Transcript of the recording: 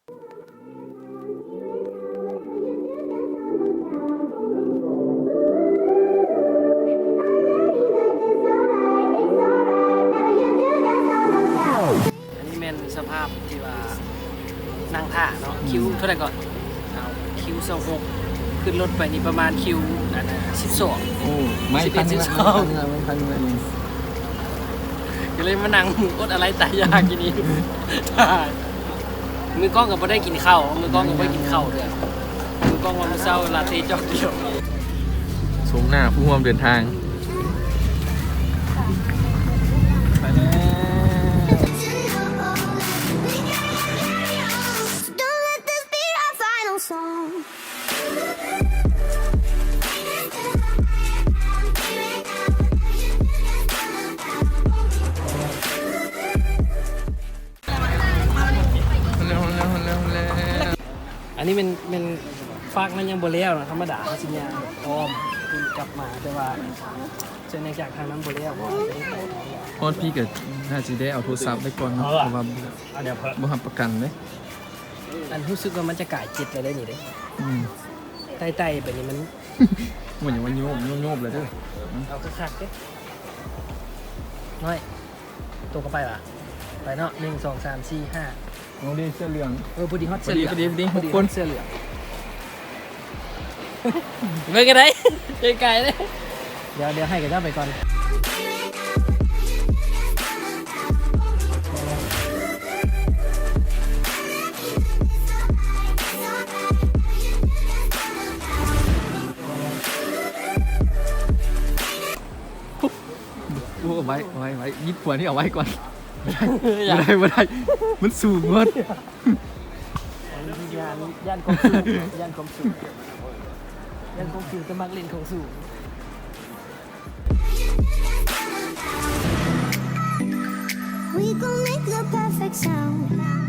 ອັນນີ້ແມ່ນສະພາບທີ່ວ່ານັ່ງຖ້າເນາະ ຄິວເທົ່າໃດເກາະ? ເອົາ ຄິວຊາວຫົກ ຂຶ້ນລົດໄປນີ້ປະມານຄິວ ອັນ ສິບສອງ ໂອ້ ໄມ້ ສິບເອັດ ສິບສອງ ໄມ້ ພັນ ໄມ້ ພັນ ໄມ້ ພັນ ກໍເລີຍມານັ່ງອົດອາໄລຕາຍຢາກຢູ່ນີ້. ມື້ກ່ອນກໍບໍ່ໄດ້ກິນເຂົ້າ ມື້ກ່ອນກໍບໍ່ໄດ້ກິນເຂົ້າເທື່ອ ມື້ກ່ອນວ່າມື້ເຊົ້າລາເຕ້ຈອກດຽວ. ຊົມໜ້າຜູ້ຮ່ວມເດີນທາງ ໄປແລ້ວ. Don't let this be our final song. ອັນນີ້ແມ່ນ ແມ່ນຟາກນັ້ນຍັງບໍ່ແລ້ວເນາະ ທຳມະດາເຮົາຊິຍ່າງອ້ອມຂຶ້ນກັບມາ ແຕ່ວ່າສ່ວນໃຫຍ່ຈາກທາງນັ້ນບໍ່ແລ້ວ ເພາະວ່າຈະໄດ້ໄປທາງນີ້ ຮອດພີ້ກໍໜ້າຊິໄດ້ເອົາໂທລະສັບໄວ້ກ່ອນເນາະ ເພາະວ່າບໍ່ຮັບປະກັນເດ້. ອັນຮູ້ສຶກວ່າມັນຈະກາຍເຈັດແລ້ວເດ້ນີ້ເດ້ ອືມ ໄຕ່ໆ ໄປນີ້ມັນ ມັນຍັງວ່າໂຍບ ໂຍບ ໂຍບເລີຍເດີ ເອົາຄັກໆ ເດ້ ນ້ອຍ ໂຕກໍໄປຫວາ ໄປເນາະ ໜຶ່ງ ສອງ ສາມ ສີ່ ຫ້າ ນ້ອງເດ ເສື້ອເຫຼືອງ ເອີ ພໍດີຮອດເສື້ອເຫຼືອງ ພໍດີ ພໍດີ ພໍດີ ຫົກຄົນ ເສື້ອເຫຼືອງ. ເບິ່ງກັນໄດ້ ໄກໆ ເດ້ ດຽວ ດຽວໃຫ້ເຂົາເຈົ້າໄປກ່ອນ. ໂອ້ ເອົາໄວ້ ເອົາໄວ້ ໄວ້ ຍິບຂວານີ້ເອົາໄວ້ກ່ອນ ບໍ່ໄດ້ ບໍ່ໄດ້ ບໍ່ໄດ້ ມັນສູງໝົດ. ຢ້ານ ຢ້ານຄວາມສູງ ຢ້ານຄວາມສູງ ຢ້ານຄວາມສູງ ແຕ່ມັກຫຼິ້ນຂອງສູງ. We gon' make the perfect sound.